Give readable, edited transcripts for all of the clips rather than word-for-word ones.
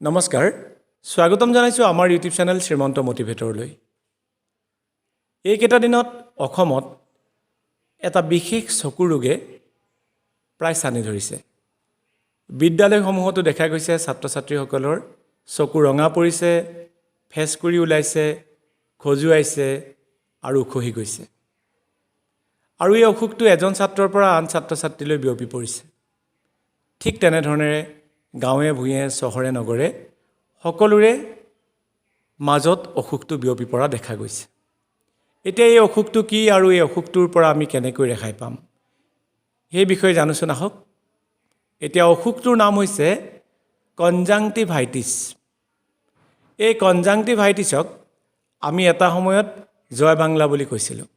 নমস্কাৰ, স্বাগতম জনাইছোঁ আমাৰ ইউটিউব চেনেল শ্ৰীমন্ত মটিভেটৰলৈ। এইকেইটা দিনত অসমত এটা বিশেষ চকু ৰোগে প্ৰায় ছানি ধৰিছে। বিদ্যালয়সমূহতো দেখা গৈছে, ছাত্ৰ ছাত্ৰীসকলৰ চকু ৰঙা পৰিছে, ফেচকুৰি ওলাইছে, খজুৱাইছে আৰু উখহি গৈছে আৰু এই অসুখটো এজন ছাত্ৰৰ পৰা আন ছাত্ৰ ছাত্ৰীলৈ বিয়পি পৰিছে। ঠিক তেনেধৰণেৰে গাঁৱে ভূঞে, চহৰে নগৰে সকলোৰে মাজত অসুখটো বিয়পি পৰা দেখা গৈছে। এতিয়া এই অসুখটো কি আৰু এই অসুখটোৰ পৰা আমি কেনেকৈ ৰেহাই পাম, সেই বিষয়ে জানোচোন আহক। এতিয়া অসুখটোৰ নাম হৈছে কনজাংটিভাইটিছ। এই কনজাংটিভাইটিছক আমি এটা সময়ত জয় বাংলা বুলি কৈছিলোঁ।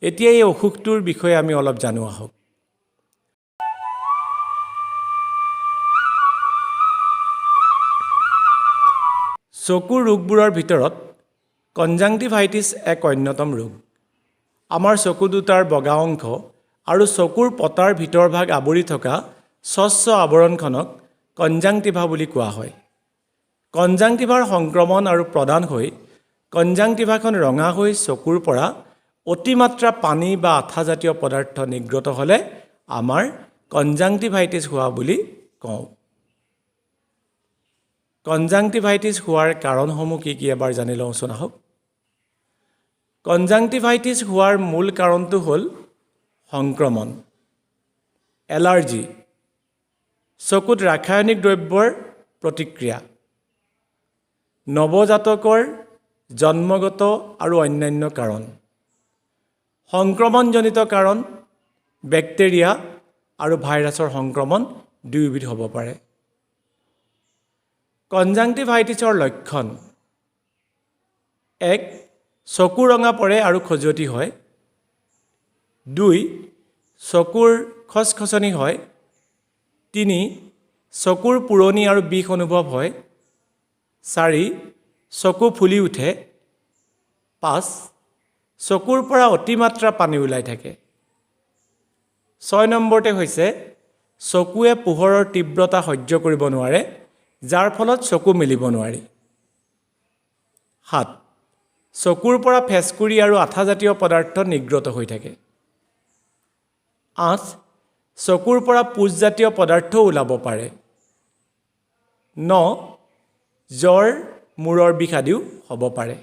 এতিয়া এই অসুখটোৰ বিষয়ে আমি অলপ জানো আহক। চকুৰ ৰোগবোৰৰ ভিতৰত কনজাংটিভাইটিছ এক অন্যতম ৰোগ। আমাৰ চকু দুটাৰ বগা অংশ আৰু চকুৰ পতাৰ ভিতৰভাগ আৱৰি থকা স্বচ্ছ আৱৰণখনক কনজাংটিভা বুলি কোৱা হয়। কনজাংটিভাৰ সংক্ৰমণ আৰু প্ৰদান হৈ কনজাংটিভাখন ৰঙা হৈ চকুৰ পৰা অতিমাত্ৰা পানী বা আঠাজাতীয় পদাৰ্থ নিৰ্গত হ'লে আমাৰ কনজাংটিভাইটিছ হোৱা বুলি কওঁ। কনজাংটিভাইটিছ হোৱাৰ কাৰণসমূহ কি কি, এবাৰ জানি লওঁচোন আহক। কনজাংটিভাইটিছ হোৱাৰ মূল কাৰণটো হ'ল সংক্ৰমণ, এলাৰ্জি, চকুত ৰাসায়নিক দ্ৰব্যৰ প্ৰতিক্ৰিয়া, নৱজাতকৰ জন্মগত আৰু অন্যান্য কাৰণ, সংক্ৰমণজনিত কাৰণ, বেক্টেৰিয়া আৰু ভাইৰাছৰ সংক্ৰমণ দুয়োবিধ হ'ব পাৰে। কনজাংটিভাইটিছৰ লক্ষণ: 1, চকু ৰঙা পৰে আৰু খজুৱতি হয়। 2, চকুৰ খচখচনি হয়। 3, চকুৰ পোৰণি আৰু বিষ অনুভৱ হয়। 4, চকু ফুলি উঠে। 5, চকুৰ পৰা অতিমাত্ৰা পানী ওলাই থাকে। 6 নম্বৰতে হৈছে চকুৱে পোহৰৰ তীব্ৰতা সহ্য কৰিব নোৱাৰে, যাৰ ফলত চকু মেলিব নোৱাৰি। 7, চকুৰ পৰা ফেচকুৰি আৰু আঠাজাতীয় পদাৰ্থ নিৰ্গত হৈ থাকে। 8, চকুৰ পৰা পুঁজজাতীয় পদাৰ্থও ওলাব পাৰে। 9, জ্বৰ, মূৰৰ বিষ আদিও হ'ব পাৰে।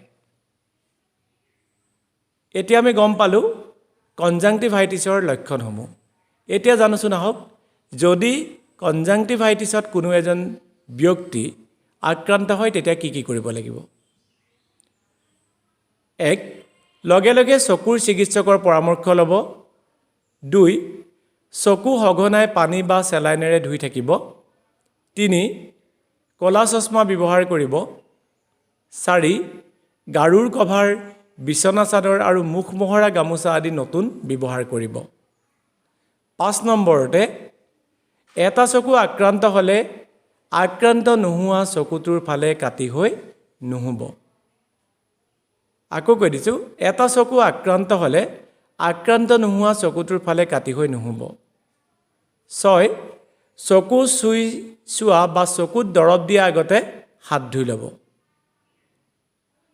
এতিয়া আমি গম পালোঁ কনজাংটিভাইটিছৰ লক্ষণসমূহ। এতিয়া জানোচোন আহক, যদি কনজাংটিভাইটিছত কোনো এজন ব্যক্তি আক্ৰান্ত হয়, তেতিয়া কি কি কৰিব লাগিব? 1, লগে লগে চকুৰ চিকিৎসকৰ পৰামৰ্শ ল'ব। 2, চকু সঘনাই পানী বা চেলাইনেৰে ধুই থাকিব। 3, ক'লা চশমা ব্যৱহাৰ কৰিব। 4, গাৰুৰ কভাৰ, বিচনা চাদৰ আৰু মুখ মোহৰা গামোচা আদি নতুন ব্যৱহাৰ কৰিব। 5 নম্বৰতে, এটা চকু আক্ৰান্ত হ'লে আক্ৰান্ত নোহোৱা চকুটোৰ ফালে কাটি হৈ নুশুব। আকৌ কৈ দিছোঁ, এটা চকু আক্ৰান্ত হ'লে আক্ৰান্ত নোহোৱা চকুটোৰ ফালে কাটি হৈ নুশুব। 6, চকু চুই চোৱা বা চকুত দৰৱ দিয়া আগতে হাত ধুই ল'ব।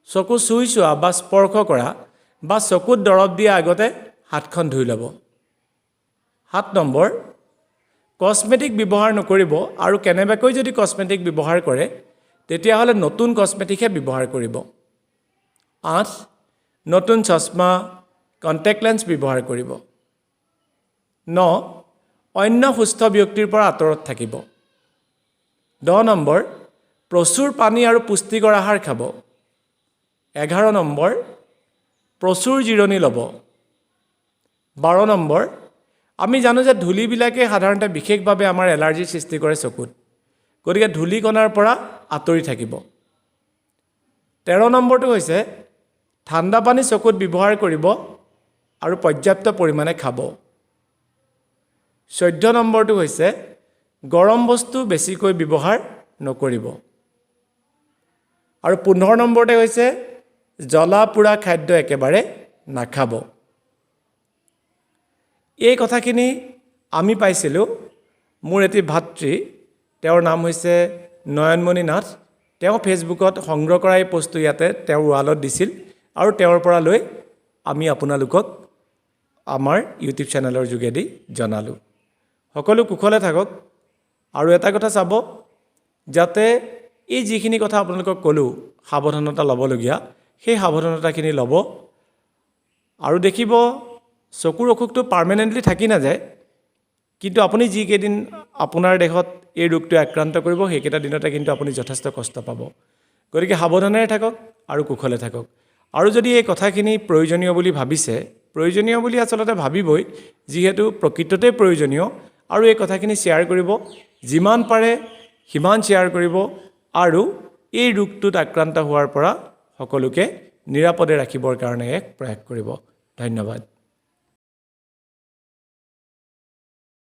চকু চুই চোৱা বা স্পৰ্শ কৰা বা চকুত দৰৱ দিয়া আগতে হাতখন ধুই ল'ব। 7 নম্বৰ, কছমেটিক ব্যৱহাৰ নকৰিব আৰু কেনেবাকৈ যদি কছমেটিক ব্যৱহাৰ কৰে, তেতিয়াহ'লে নতুন কছমেটিকহে ব্যৱহাৰ কৰিব। 8, নতুন চশমা, কণ্টেক্ট লেন্স ব্যৱহাৰ কৰিব। 9, অন্য সুস্থ ব্যক্তিৰ পৰা আঁতৰত থাকিব। 10 নম্বৰ, প্ৰচুৰ পানী আৰু পুষ্টিকৰ আহাৰ খাব। 11 নম্বৰ, প্ৰচুৰ জিৰণি ল'ব। 12 নম্বৰ, আমি জানো যে ধূলিবিলাকে সাধাৰণতে বিশেষভাৱে আমাৰ এলাৰ্জিৰ সৃষ্টি কৰে চকুত, গতিকে ধূলিকণাৰ পৰা আঁতৰি থাকিব। 13 নম্বৰটো হৈছে ঠাণ্ডা পানী চকুত ব্যৱহাৰ কৰিব আৰু পৰ্যাপ্ত পৰিমাণে খাব। 14 নম্বৰটো হৈছে গৰম বস্তু বেছিকৈ ব্যৱহাৰ নকৰিব। আৰু 15 নম্বৰতে হৈছে জ্বলা পোৰা খাদ্য একেবাৰে নাখাব। এই কথাখিনি আমি পাইছিলোঁ মোৰ এটি ভাতৃ, তেওঁৰ নাম হৈছে নয়নমণি নাথ। তেওঁ ফেচবুকত সংগ্ৰহ কৰা এই পষ্টটো ইয়াতে তেওঁৰ ৱালত দিছিল আৰু তেওঁৰ পৰা লৈ আমি আপোনালোকক আমাৰ ইউটিউব চেনেলৰ যোগেদি জনালোঁ। সকলো কুশলে থাকক আৰু এটা কথা চাব যাতে এই যিখিনি কথা আপোনালোকক ক'লোঁ সাৱধানতা ল'বলগীয়া, সেই সাৱধানতাখিনি ল'ব আৰু দেখিব চকুৰ অসুখটো পাৰ্মানেণ্টলি থাকি নাযায়, কিন্তু আপুনি যিকেইদিন আপোনাৰ দেহত এই ৰোগটোৱে আক্ৰান্ত কৰিব সেইকেইটা দিনতে কিন্তু আপুনি যথেষ্ট কষ্ট পাব। গতিকে সাৱধানেৰে থাকক আৰু কুশলে থাকক। আৰু যদি এই কথাখিনি প্ৰয়োজনীয় বুলি ভাবিছে, প্ৰয়োজনীয় বুলি আচলতে ভাবিবই, যিহেতু প্ৰকৃততে প্ৰয়োজনীয়, আৰু এই কথাখিনি শ্বেয়াৰ কৰিব, যিমান পাৰে সিমান শ্বেয়াৰ কৰিব আৰু এই ৰোগটোত আক্ৰান্ত হোৱাৰ পৰা সকলোকে নিৰাপদে ৰাখিবৰ কাৰণে এক প্ৰয়াস কৰিব। ধন্যবাদ।